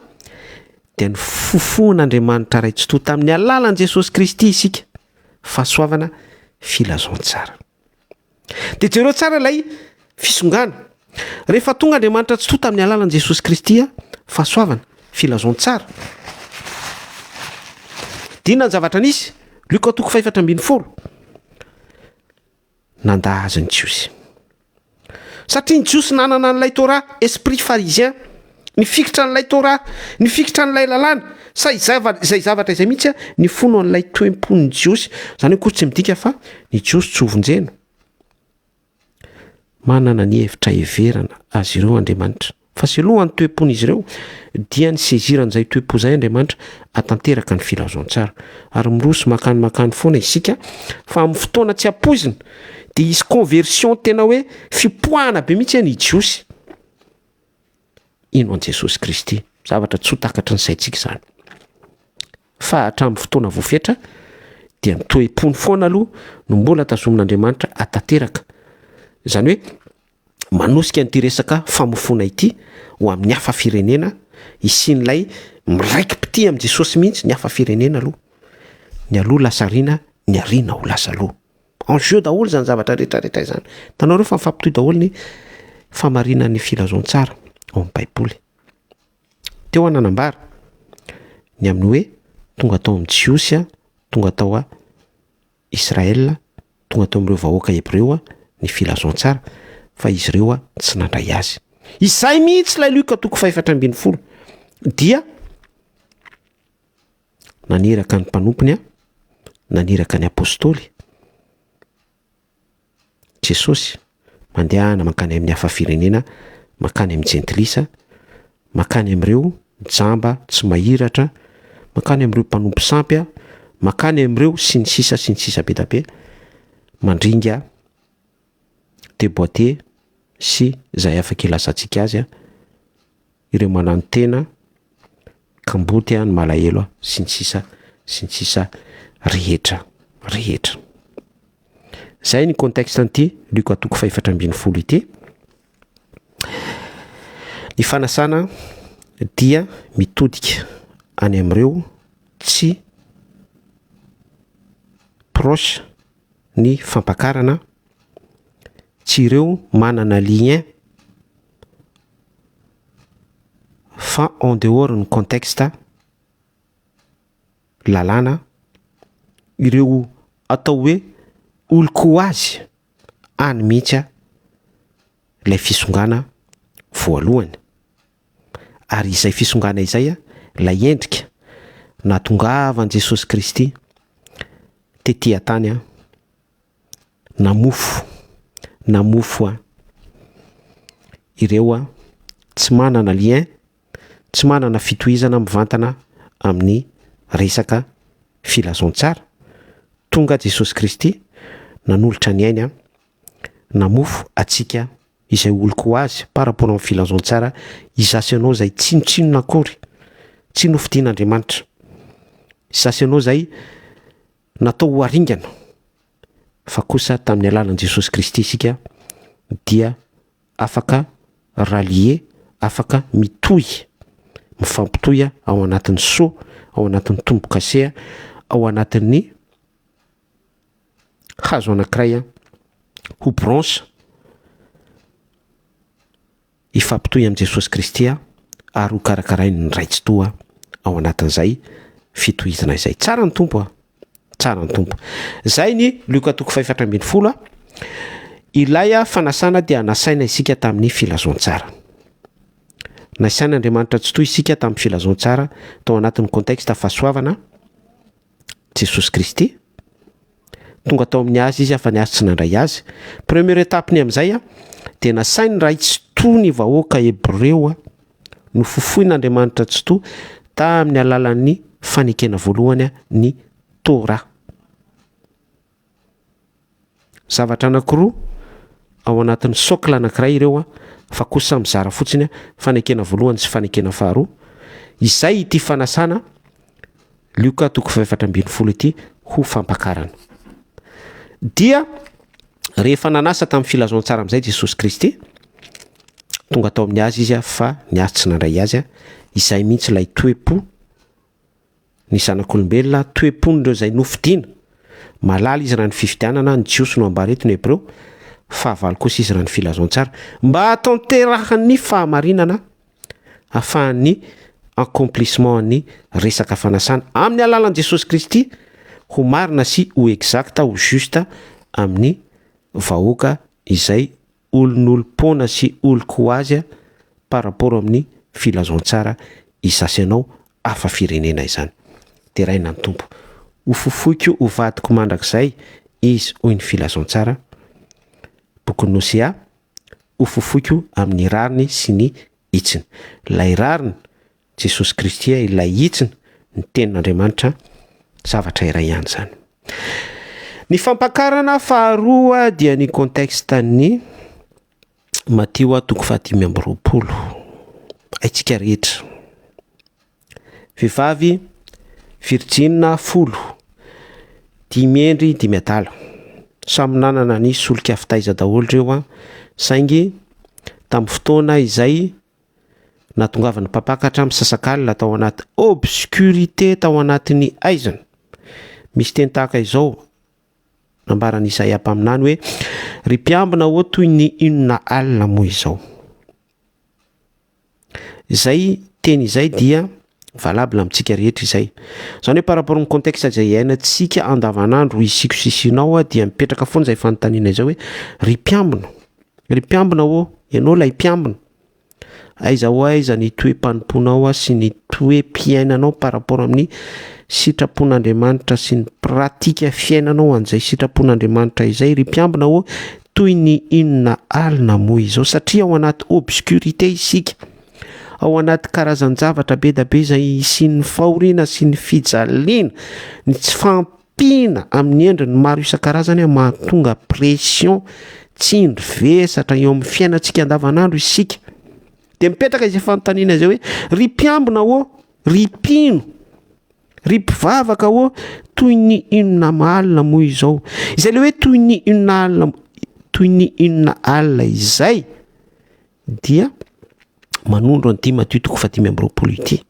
dia nofofoan'Andriamanitra Ray Tsitoha tamin'ny alalan'i Jesosy Kristy isika. Fahasoavana filazantsara. Dia jereo tsara ilay fisongana. Rehefa tonga Andriamanitra Tsitoha tamin'ny alalan'i Jesosy Kristy, fahasoavana filazantsara. Dia inona ny zavatra nisy? Lioka toko fahefatra ambin'ny folo. Nandà azy ny Jiosy. Satria ny Jiosy nanana an'ilay Torah, esprit pharisien, nifikitra an'ilay Torah, nifikitra an'ilay lalàna, sa izay izay zavatra izay mihitsy nifono an'ilay toe-pon'ny Jiosy. Izany akory tsy midika fa ny Jiosy tsy hovonjena. Manana ny hevitra heverana azy ireo Andriamanitra. Fa selon ny toe-pon'izy ireo dia ny saisir an'izay toe-po izay Andriamanitra hatanteraka ny filazantsara. Ary miroso makany makany foana isika fa amin'ny fotoana tsy ampoizina dia hisy conversion tena hoe fipoahana be mihitsy ny Jiosy hino an'i Jesosy Kristy. Zavatra tsy ho takatry ny saintsika izany. Fa hatramin'ny fotoana voafetra dia ny toe-pony foana aloha no mbola tazomin'Andriamanitra hatanteraka. Izany hoe manosika an'ity resaka famofoana ity ho amin'ny hafa firenena, hisian'ilay miraiki-pitia amin'i Jesosy mihitsy ny hafa firenena aloha. Ny aloha lasa aoriana, ny aoriana ho lasa aloha. En jeu daholo izany zavatra rehetrarehetra izany. Hitanareo fa mifampitohy daholo ny famarinan'ny filazantsara ao amin'ny Baiboly. Teo aho nanambara ny amin'ny hoe tonga tao amin'ny Jiosy, tonga tao a Israel, tonga tao amin'ireo vahoaka hebreo ny filazantsara fa izy ireo tsy nandray azy. Izay mihitsy ilay Lioka toko fahefatra ambin'ny folo dia naniraka ny mpanompony, naniraka ny apôstôly Jesosy, mandehana mankany amin'ny hafa firenena, mankany amin'ny jentilisa, mankany amin'ireo jamba tsy mahiratra, mankany amin'ireo mpanompo sampy, mankany amin'ireo sy ny sisa sy ny sisa be da be, mandringa, déboîter sy izay afaka ilazantsika azy, ireo mananotena, kamboty ny malahelo sy ny sisa sy ny sisa rehetra rehetra. Zay ny contexte an'ity Lioka toko fahefatra ambin'ny folo ity. Ny fanasana dia mitodika any amin'ireo tsy proche ny fampakarana, tsy ireo manana lien fa en dehors ny contexte lalàna, ireo atao hoe olon-ko azy any mihitsy ilay fisongana voalohany. Ary izay fisongana izay ilay endrika nahatongavan'i Jesosy Kristy tety an-tany namofo, namofo ireo tsy manana lien, tsy manana fitohizana mivantana amin'ny resaka filazantsara. Tonga Jesosy Kristy nanolotra ny ainy namofo antsika izay oloko ho azy par rapport amin'ny filazantsara, izaho sy ianao izay tsinontsinona akory, tsy nofidin'Andriamanitra. Izaho sy ianao izay natao ho aringana, fa kosa tamin'ny alalan'i Jesosy Kristy isika dia afaka rallier, afaka mitohy, mifampitohy ao anatin'ny soa, ao anatin'ny tombo-kase, ao anatin'ny hazo anankiray ho branche hifampitohy amin'i Jesosy Kristy ary ho karakarain'ny Ray Tsitoha ao anatin'izay fitohizana izay. Tsara ny Tompo a! Tsara ny Tompo. Izay ny Lioka toko fahefatra ambin'ny folo a. Ilay fanasana dia nasaina isika tamin'ny filazantsara. Nasain'Andriamanitra Tsitoha isika tamin'ny filazantsara tao anatin'ny contexte fahasoavana. Jesosy Kristy. Tonga tao amin'ny azy izy fa ny azy tsy nandray azy. Première étape-ny amin'izay dia nasainy Ray Tsitoha ny vahoaka Hebreo nofofoin'Andriamanitra Tsitoha tamin'ny alalan'ny fanekena voalohany ny Torah. Zavatra anankiroa ao anatin'ny socle anankiray ireo fa kosa mizara fotsiny fanekena voalohany sy fanekena faharoa. Izay ity fanasana Lioka toko fahefatra ambin'ny folo ity ho fampakarana. Dia rehefa nanasa tamin'ny filazantsara amin'izay Jesosy Kristy, tonga tao amin'ny azy izy fa ny azy tsy nandray azy, izay mihitsy ilay toe-po ny zanak'olombelona, toe-pon'ireo izay nofidina. Malala izy raha ny fifidianana, ny Jiosy no ambara eto, ny Hebreo, fahavalo kosa izy raha ny filazantsara. Mba hahatanterahan'ny fahamarinana, hahafahan'ny accomplissement ny resaka fanasana amin'ny alalan'i Jesosy Kristy ho marina sy ho exact, ho juste amin'ny vahoaka izay olon'olom-poana sy olon-ko azy par rapport amin'ny filazantsara izasy anao hafa firenena izany. Deraina ny Tompo. Ho fofoiko ho vadiko mandrakizay izy hoy ny filazantsara. Bokin'i Hosea. Hofofoiko amin'ny rariny sy ny hitsiny. Ilay rariny, Jesosy Kristy, ilay hitsiny, ny tenin'Andriamanitra, zavatra iray ihany izany. Ny fampakarana faharoa dia ny contexte-n'ny Matio toko fahadimy amby roapolo. Haintsika rehetra. Vehivavy virjina folo, dimy hendry, dimy adala. Samy nanana ny solika fitaiza daholo ireo an, saingy tamin'ny fotoana izay nahatongavan'ny mpampakatra misasakalina tao anaty obscurité tao anatin'ny aizina. Misy teny tahaka izao nambaran'i Isaia mpaminany hoe ry mpiambina ô toy ny inona alina moa izao. Izay teny izay dia valable amintsika rehetra izay. Izany hoe par rapport amin'ny contexte izay iainantsika andavanandro isiko sy isinao dia mipetraka foana izay fanontaniana izay hoe ry mpiambina, ry mpiambina ô, ianao ilay mpiambina, aiza ho aiza ny toe-panompoanao sy ny toe-piainanao par rapport amin'ny sitrapon'Andriamanitra sy ny pratique fiainanao an'izay sitrapon'Andriamanitra izay ry mpiambina ô, toy ny inona alina moa izao satria ao anaty obscurité isika, ao anaty karazan-javatra be da be izay hisian'ny fahoriana sy ny fijaliana, ny tsy fahampiana amin'ny endriny maro isan-karazany mahatonga pression, tsindry, vesatra eo amin'ny fiainantsika andavanandro isika. Dia mipetraka izay fanontaniana izay hoe ry mpiambina ô, ry mpino, Ry mpivavaka ô, toy ny inona alina moa izao? Izay ilay hoe toy ny inona alina, toy ny inona alina izay dia manondro an'ity Matio toko fahadimy amby roapolo ity.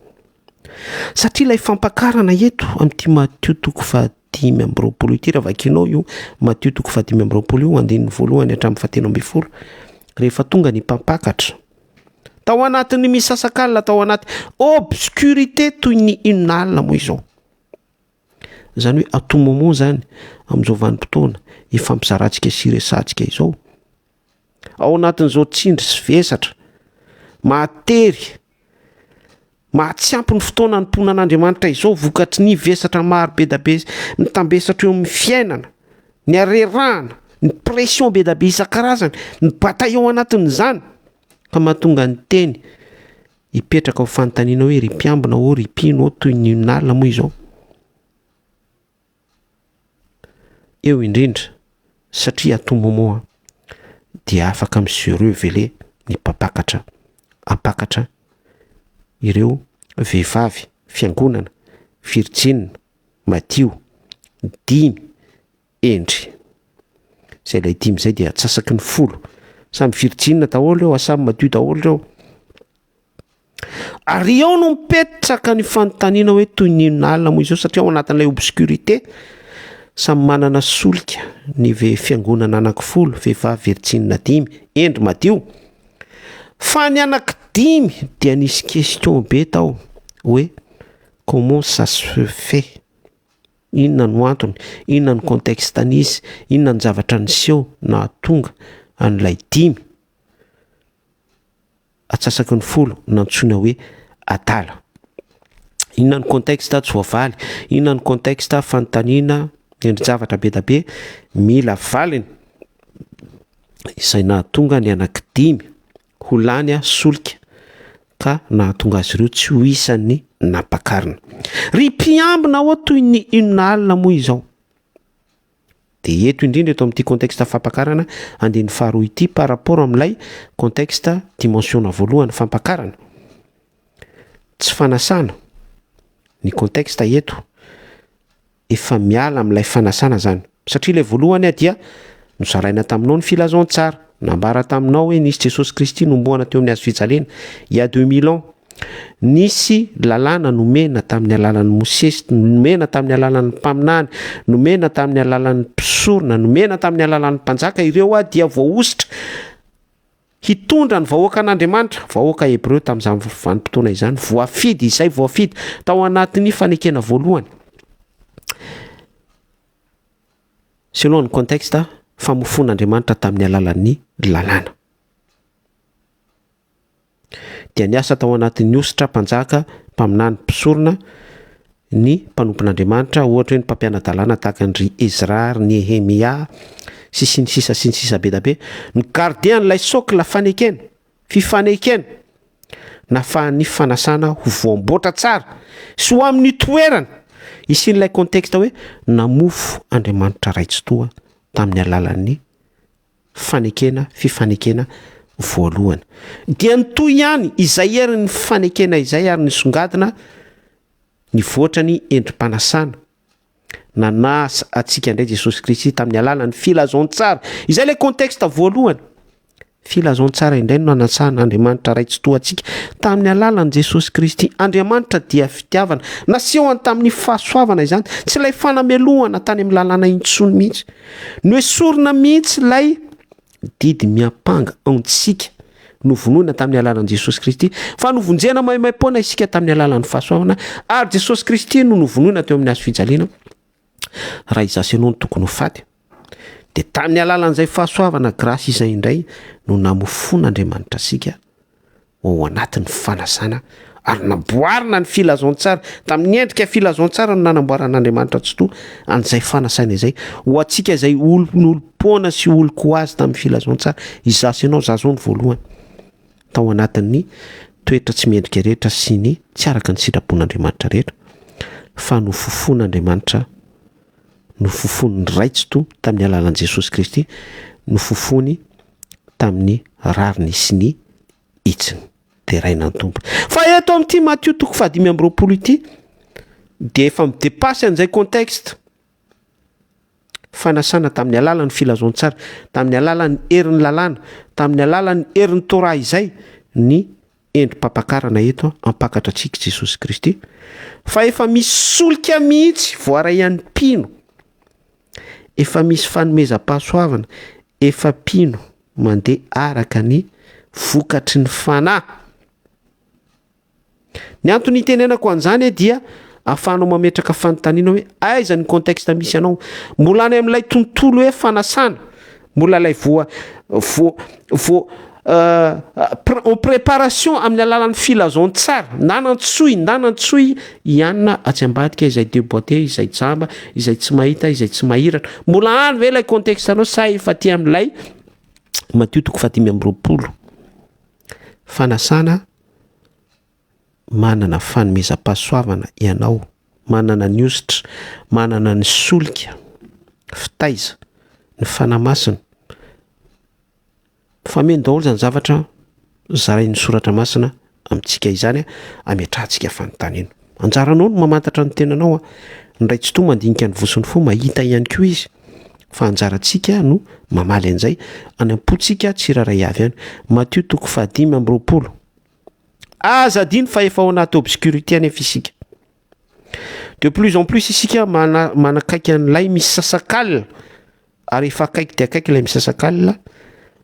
Satria ilay fampakarana eto amin'ity Matio toko fahadimy amby roapolo ity, raha vakinao io Matio toko fahadimy amby roapolo io, andininy voalohany hatramin'ny fahatelo ambin'ny folo, rehefa tonga ny mpampakatra, Tao anatin'ny misasakalina tao anaty obscurité toy ny inona alina moa izao. Izany hoe à tout moment zany amin'izao vanim-potoana ifampizarantsika sy iresahantsika izao, ao anatin'izao tsindry sy vesatra mahatery Maha-tsy ampy ny fotoana hanompoana an'Andriamanitra izao vokatry ny vesatra maro be da be mitambesatra eo amin'ny fiainana, ny harerahana, ny pression be da be isan-karazany, ny bataille ao anatin'izany ka mahatonga ny teny hipetraka ho fanontaniana hoe ry mpiambina ô, ry mpino ô, toy ny inona alina moa izao? Eo indrindra satria à tout moment dia afaka mi se reveler ny mpampakatra hampakatra ireo vehivavy fiangonana virjina madio dimy hendry. Izay ilay dimy izay dia antsasaky ny folo. Samy virjina daholo ireo, samy madio daholo ireo. Ary eo no mipetraka ny fanontaniana hoe toy ny inona alina moa izao satria ao anatin'ilay obscurité samy manana solika ny ve fiangonana anankifolo, vehivavy virjina dimy, hendry madio. Fa ny anankidimy dia nisy question be tao hoe comment ça se fait? Inona no antony? Inona no contexte nisy? Inona ny zavatra niseho nahatonga an'ilay dimy? Atsasaky ny folo nantsoina hoe adala. Inona ny contexte tsy voavaly? Inona ny contexte fanontaniana endri-javatra be da be mila valiny izay nahatonga ny anankidimy ho lany solika ka nahatonga azy ireo tsy ho isan'ny nampakarina. Ry mpiambina ô toy ny inona alina moa izao? Dia eto indrindra eto amin'ity contexte fampakarana andininy faharoa ity par rapport amin'ilay contexte dimension-na voalohany fampakarana. Tsy fanasana ny contexte eto, efa miala amin'ilay fanasana zany. Satria ilay voalohany dia nozaraina taminao ny filazantsara, nambara taminao hoe nisy Jesosy Kristy nombohana teo amin'ny hazo fijaliana il y a 2000 ans. Nisy lalàna nomena tamin'ny alalan'i Mosesy, nomena tamin'ny alalan'ny mpaminany, nomena tamin'ny alalan'ny mpisorona, nomena tamin'ny alalan'ny mpanjaka, ireo dia voahosotra hitondra ny vahoakan'Andriamanitra, vahoaka hebreo tamin'izany vanim-potoana izany, voafidy, izay voafidy tao anatin'ny fanekena voalohany. Selon ny contexte, famofoan'Andriamanitra tamin'ny alalan'ny lalàna. Dia niasa tao anatin'ny hosotra mpanjaka, mpaminany, mpisorona. ny mpanompon'Andriamanitra, ohatra hoe ny mpampiana-dalàna tahaka an-dry Ezra, ry Nehemia, sy sy ny sisa sy ny sisa be da be, ni-garder an'ilay socle fanekena, fifanekena, nafahan'ny fanasana ho voamboatra tsara sy ho amin'ny toerana hisian'ilay contexte hoe namofo Andriamanitra Ray Tsitoha tamin'ny alalan'ny fanekena, fifanekena voalohany. Dia nitohy ihany izay herin'ny fanekena izay ary nisongadina nivoatra ny endri-panasana. Nanasa antsika indray Jesosy Kristy tamin'ny alalan'ny filazantsara. Izay ilay contexte voalohany. Filazantsara indray no nanasan'Andriamanitra Ray Tsitoha antsika tamin'ny alalan'i Jesosy Kristy. Andriamanitra dia fitiavana. Nasehony tamin'ny fahasoavana izany. Tsy ilay fanamelohana tany amin'ny lalàna intsony mihitsy. Noesorina mihitsy ilay didy miampanga antsika. Novonoina tamin'ny alalan'i Jesosy Kristy. Fa novonjena maimaimpoana isika tamin'ny alalan'ny fahasoavana. Ary Jesosy Kristy no novonoina teo amin'ny hazo fijaliana. Raha izaho sy ianao no tokony ho faty. Dia tamin'ny alalan'izay fahasoavana grâce izay indray no namofoan'Andriamanitra antsika ho ao anatin'ny fanasana ary namboarina ny filazantsara tamin'ny endrika filazantsara no nanamboaran'Andriamanitra Tsitoha an'izay fanasana izay ho antsika izay olon'olom-poana sy olon-ko azy tamin'ny filazantsara. Izaho sy ianao, izaho izao no voalohany tao anatin'ny toetra tsy mendrika rehetra sy ny tsy araka ny sitrapon'Andriamanitra rehetra fa nofofoan'Andriamanitra nofofonin'ny Ray Tsitoha tamin'ny alalan'i Jesosy Kristy, nofofony tamin'ny rariny sy ny hitsiny. Deraina ny Tompo. Fa eto amin'ity Matio toko fahadimy amby 20 ity dia efa mi-dépasse an'izay contexte. Fanasana tamin'ny alalan'ny filazantsara, tamin'ny alalan'ny herin'ny lalàna, tamin'ny alalan'ny herin'ny Torah izay ny endri-pampakarana eto hampakatra antsika Jesosy Kristy fa efa misy solika mihitsy voaray an'ny mpino, efa misy fanomezam-pahasoavana, efa mpino mandeha araka ny vokatry ny fanahy. Ny antony itenenako an'izany dia ahafahanao mametraka fanontaniana hoe aiza ny contexte misy anao? Mbola any amin'ilay tontolo hoe fanasana, mbola ilay voa voa voa en préparation amin'ny alalan'ny filazantsara na nantsoy na nantsoy i anona atsy ambadika izay déboîté, izay jamba, izay tsy mahita, izay tsy mahiratra. Mbola any ve ilay contexte anao sa efa aty amin'ilay Matio toko fahadimy amby 20 fanasana manana fanomezam-pahasoavana ianao, manana ny hosotra, manana ny solika, fitaiza, ny Fanahy Masina. Fameno daholo izany zavatra zarain'ny Soratra Masina amintsika izany ametrahantsika fanontaniana. Anjaranao no mamantatra ny tenanao. Ny Ray Tsitoha mandinika ny voa sy ny fo, mahita ihany koa izy fa anjarantsika no mamaly an'izay any am-pontsika tsirairay avy any. Matio toko fahadimy amby 20. Aza adino fa efa ao anaty obscurité anefa isika. De plus en plus isika mana- manakaiky an'ilay misasakalina ary efa akaiky dia akaiky ilay misasakalina,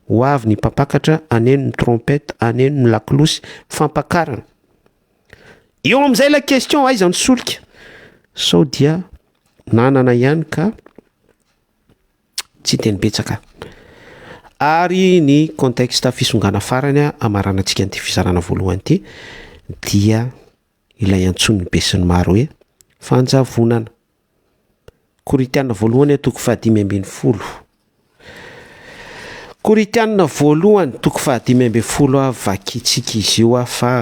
ho avy ny mpampakatra, haneno ny trompette, haneno ny lakolosy, fampakarana. Eo amin'izay ilay question aiza ny solika? Sao dia nanana ihany ka Tsy teny betsaka. Ary ny contexte fisongana farany hamaranantsika an'ity fizarana voalohany ity dia ilay antsoin'ny besinimaro hoe fanjavonana. Korintiana voalohany toko fahadimy ambin'ny folo. Korintiana voalohany toko fahadimy ambin'ny folo vakintsika izy io fa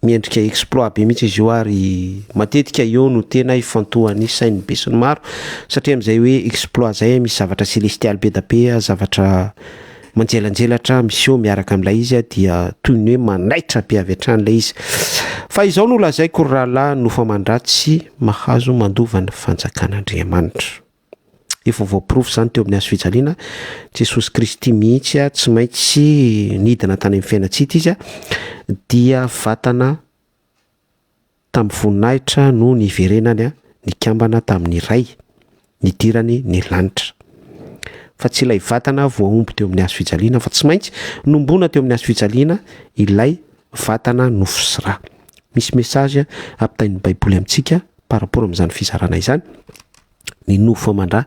Miendrika exploit be mihitsy izy io ary matetika eo no tena ifantohan'ny sain'ny besinimaro satria amin'izay hoe exploit zay misy zavatra celestial be da be, zavatra manjelanjelatra miseho miaraka amin'ilay izy dia toy ny hoe manaitra be avy hatrany ilay izy. Fa izao no lazaiko ry rahalahy, nofo aman-dra tsy mahazo mandova ny fanjakan'Andriamanitra. Efa voaporofo izany teo amin'ny hazo fijaliana, Jesosy Kristy mihitsy tsy maintsy nidina tany amin'ny fiainan-tsy hita izy dia vatana tamin'ny voninahitra no niverenany nikambana tamin'ny Ray, nidirany ny lanitra. Fa tsy ilay vatana voahombo teo amin'ny hazo fijaliana fa tsy maintsy nombona teo amin'ny hazo fijaliana ilay vatana nofo sy ra. Misy message ampitain'ny Baiboly amintsika par rapport amin'izany fizarana izany. Ny nofo aman-dra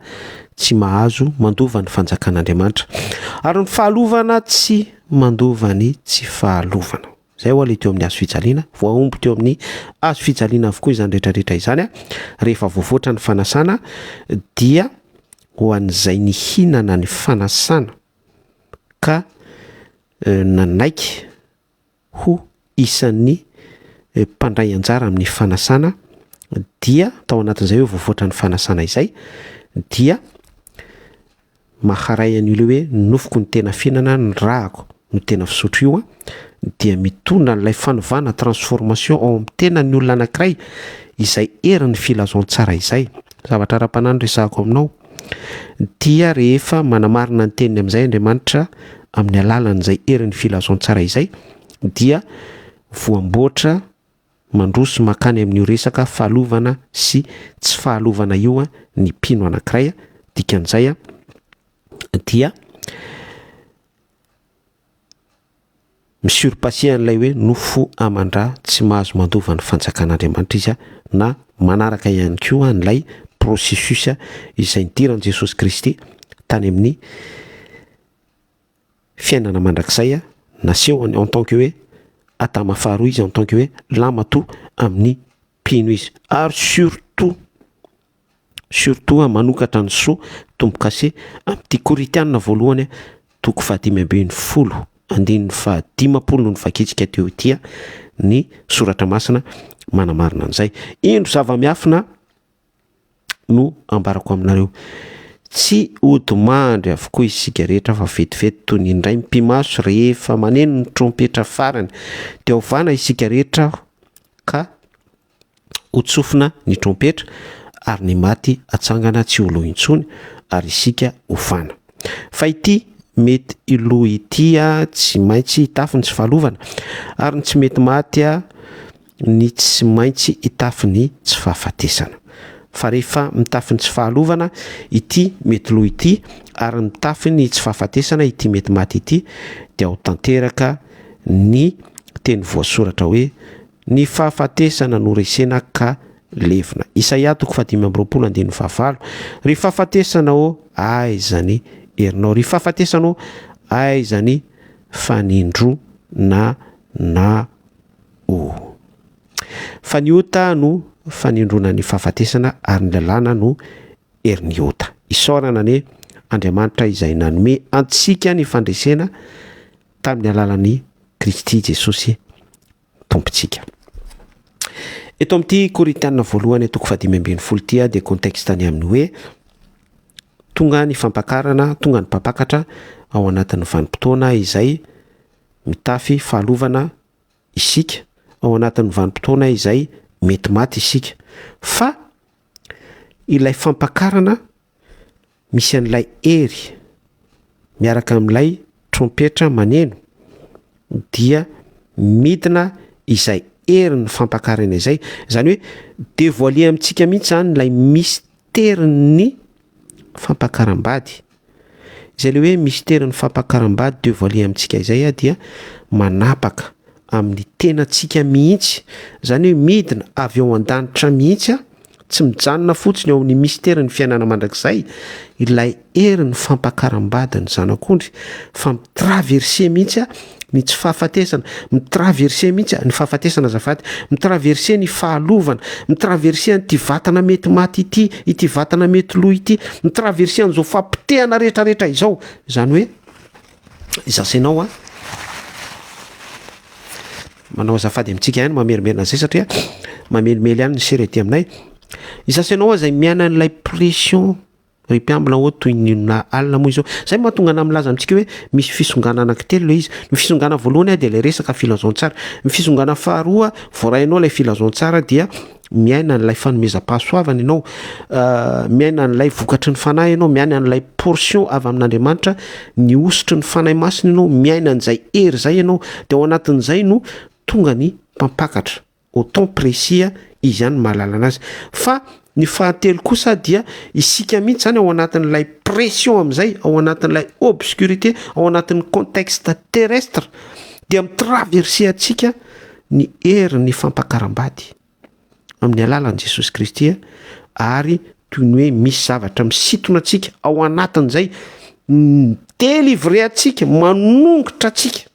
tsy mahazo mandova ny fanjakan'Andriamanitra, ary ny fahalovana tsy mandova ny tsy fahalovana. Izay ho'a ilay teo amin'ny hazo fijaliana, voahombo teo amin'ny hazo fijaliana avokoa izany rehetra rehetra izany, rehefa voavoatra ny fanasana dia ho an'izay nihinana ny fanasana ka nanaiky ho isan'ny mpandray anjara amin'ny fanasana dia tao anatin'izay hoe voavoatra ny fanasana izay dia maharay an'io le hoe nofoko ny tena fihinana ny rahako no tena fisotro io dia mitondra an'ilay fanovana transformation ao amin'ny tenan'ny olona anankiray izay herin'ny filazantsara izay zavatra ara-panahy no resahako aminao dia rehefa manamarina ny teniny amin'izay Andriamanitra amin'ny alalan'izay herin'ny filazantsara izay dia voamboatra mandroso mankany amin'io resaka fahalovana sy tsy fahalovana io ny mpino anankiray dikan'izay dia Mi-surpasser an'ilay hoe nofo aman-dra tsy mahazo mandova ny fanjakan'Andriamanitra izy na manaraka ihany koa an'ilay processus izay nidiran'i Jesosy Kristy tany amin'ny fiainana mandrakizay nasehony en tant que hoe Adama faharoa izy en tant que hoe lamatoa amin'ny mpino izy ary surtout Surtout manokatra ny soa tombokase amin'ity Korintiana voalohany toko faha-15 andininy faha-50 no novakintsika teo ity ny soratra masina manamarina an'izay. Indro zava-miafina no ambarako aminareo. Tsy hodimandry avokoa isika rehetra fa vetivety toy ny indray mipi-maso rehefa maneno ny trompetra farany dia hovana isika rehetra ka Ho tsofina ny trompetra, ary ny maty hatsangana tsy ho lo intsony, ary isika hofana. Fa ity mety lo ity tsy maintsy hitafy ny tsy fahalovana, ary ny tsy mety maty ny tsy maintsy hitafy ny tsy fahafatesana. Fa rehefa mitafy ny tsy fahalovana ity mety lo ity, ary mitafy ny tsy fahafatesana ity mety maty ity, dia ho tanteraka ny teny voasoratra hoe, Ny fahafatesana no resena ka levona. Isaia toko faha-25 andininy fahavalo. Ry fahafatesana ô, aiza ny herinao? Ry fahafatesana ô, aiza ny fanindronanao? Fa ny ota no fanindrona ny fahafatesana ary ny lalàna no herin'ny ota. Isaorana anie Andriamanitra izay nanome antsika ny fandresena tamin'ny alalan'i Kristy Jesosy Tompontsika. Eto amin'ity Korintiana voalohany toko faha-15 ity dia contexte ny amin'ny hoe tonga ny fampakarana, tonga ny mpampakatra ao anatin'ny vanim-potoana izay mitafy fahalovana isika, ao anatin'ny vanim-potoana izay mety maty isika. Fa ilay fampakarana misy an'ilay hery miaraka amin'ilay trompetra maneno dia midina izay herin'ny fampakarana izay, izany hoe devoiler amintsika mihitsy zany ilay misterin'ny fampakaram-bady, izay le hoe misterin'ny fampakaram-bady devoiler amintsika izay dia manapaka amin'ny tenantsika mihitsy, izany hoe midina avy ao an-danitra mihitsy Tsy mijanona fotsiny ao amin'ny misterin'ny fiainana mandrakizay ilay herin'ny fampakaram-bady ny Zanak'ondry fa mi-traverser mihitsy ny tsy fahafatesana, mi-traverser mihitsy ny fahafatesana azafady, mi-traverser ny fahalovana, mi-traverser an'ity vatana mety maty ity, ity vatana mety lo ity, mi-traverser an'izao fahapotehana rehetrarehetra izao, izany hoe izaho sy ianao an. Manao azafady amintsika ihany mamerimberina an'izay satria mamelimely ihany ny sery aty aminay. Izaho sy ianao izay miaina an'ilay pression ry mpiambina ô toy ny inona alina moa izao. Izay no mahatonga anah milaza amintsika hoe misy fisongana anankitelo ilay izy. Ny fisongana voalohany dia ilay resaka filazantsara. Ny fisongana faharoa voarainao ilay filazantsara dia miaina an'ilay fanomezam-pahasoavana ianao, miaina an'ilay vokatry ny fanahy ianao, miaina an'ilay portion avy amin'Andriamanitra, ny hosotry ny fanahy masina ianao, miaina an'izay hery izay ianao, dia ao anatin'izay no tonga ny mpampakatra, au temps précis izy ihany no mahalala anazy. Fa ny fahatelo kosa dia isika mihitsy izany ao anatin'ilay pression amin'izay, ao anatin'ilay obscurité, ao anatin'ny contexte terrestre, dia mi-traverser antsika ny herin'ny fampakaram-bady amin'ny alalan'i Jesosy Kristy ary toy ny hoe misy zavatra misintona antsika ao anatin'izay mi-delivrer antsika, manongotra antsika.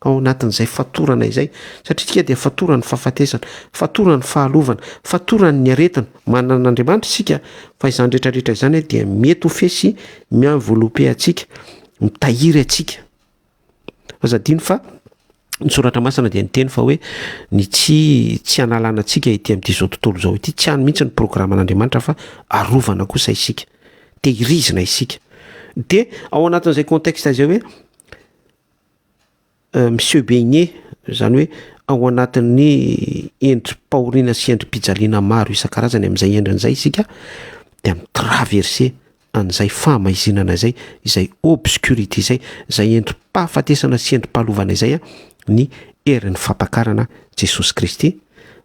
Ao anatin'izay fatorana izay, satria tsika dia fatoran'ny fahafatesana, fatoran'ny fahalovana, fatoran'ny aretina. Manana an'Andriamanitra isika fa izany rehetra rehetra izany dia mety ho fesy mi-envelopper antsika, mitahiry antsika. Aza adino fa ny soratra masina dia niteny fa hoe ny tsy tsy hanalana antsika ety amin'ity izao tontolo izao ity, tsy any mihitsy ny programan'Andriamanitra fa arovana kosa isika, tehirizina isika. Dia ao anatin'izay contexte izay hoe mi-se baigner, izany hoe ao anatin'ny endri-pahoriana sy endri-pijaliana maro isan-karazany amin'izay endriny izay isika dia mi-traverser an'izay fahamaizinana izay, izay obscurité izay, izay endri-pahafatesana sy endri-pahalovana izay ny herin'ny fampakarana Jesosy Kristy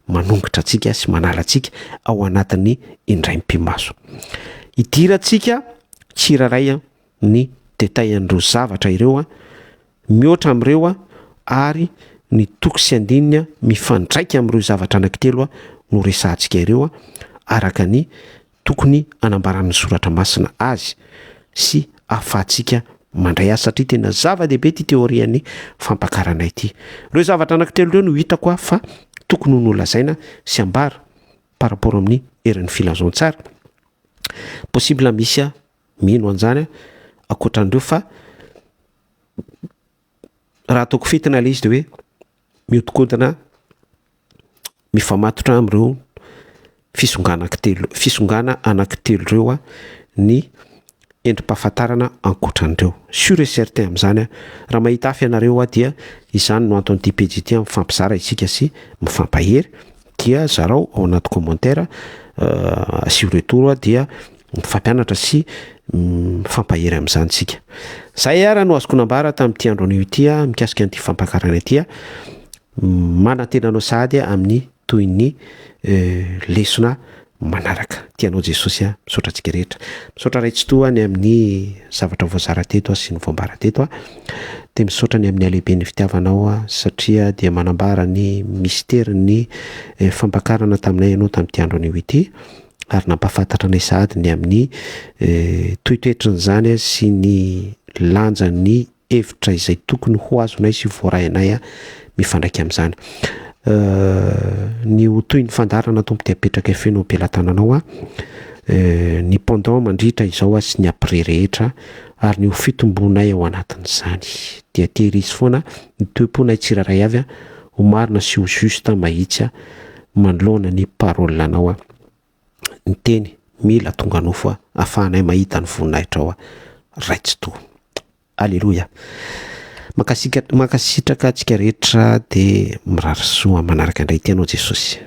manongotra antsika sy manala antsika ao anatin'ny indray mipi-maso. Idirantsika tsirairay ny détail an'ireo zavatra ireo, mihoatra amin'ireo ary ny toko sy andininy mifandraika amin'ireo zavatra anankitelo no resahantsika ireo araka ny tokony hanambaran'ny soratra masina azy sy ahafahantsika mandray azy satria tena zava-dehibe ity teorian'ny fampakarana ity. Ireo zavatra anankitelo ireo no hitako aho fa tokony ho nolazaina sy ambara par rapport amin'ny herin'ny filazantsara. Possible misy mino an'izany ankoatran'ireo fa raha ataoko fintina ilay izy de hoe mihodinkodina mifamatotra amin'ireo fisongana anankitelo fisongana anankitelo ireo a ny endri-pahafantarana ankoatran'ireo. Sûr et certain amin'izany aho. Raha mahita hafa ianareo aho dia izany no anton'ity pejy ity, mifampizara isika sy mifampahery dia zarao ao anaty commentaire, asio retour aho dia mifampianatra sy mifampahery amin'izany isika. Zay ara no azoko nambara tamin'ity andro anio ity mikasika an'ity fampakarana ity. Manantena anao sahady amin'ny toy ny lesona manaraka. Tianao Jesosy a, misaotra antsika rehetra. Misaotra Ray Tsitoha ny amin'ny zavatra voazara teto sy ny voambara teto. Dia misaotra ny amin'ny halehiben'ny fitiavanao satria dia manambara ny misterin'ny fampakarana taminay ianao tamin'ity andro anio ity ary nampahafantatra anay sahady ny amin'ny toetoetrin'izany sy ny lanjan'ny hevitra izay tokony ho azonay sy voarainay mifandraika amin'izany. Ny ho toy ny fandaharana Tompo dia apetraka feno am-pelatananao ny pendant mandritra izao sy ny après rehetra ary ny ho fitombonay ao anatin'izany. Dia tehirizo foana ny toe-ponay tsirairay avy ho marina sy ho juste mahitsy manoloana ny parole anao. Ny teny mila tonga nofo ahafahanay mahita ny voninahitrao Ray Tsitoha. Aleloia. Mankasitraka antsika rehetra dia mirary soa manaraka indray. Tianao Jesosy.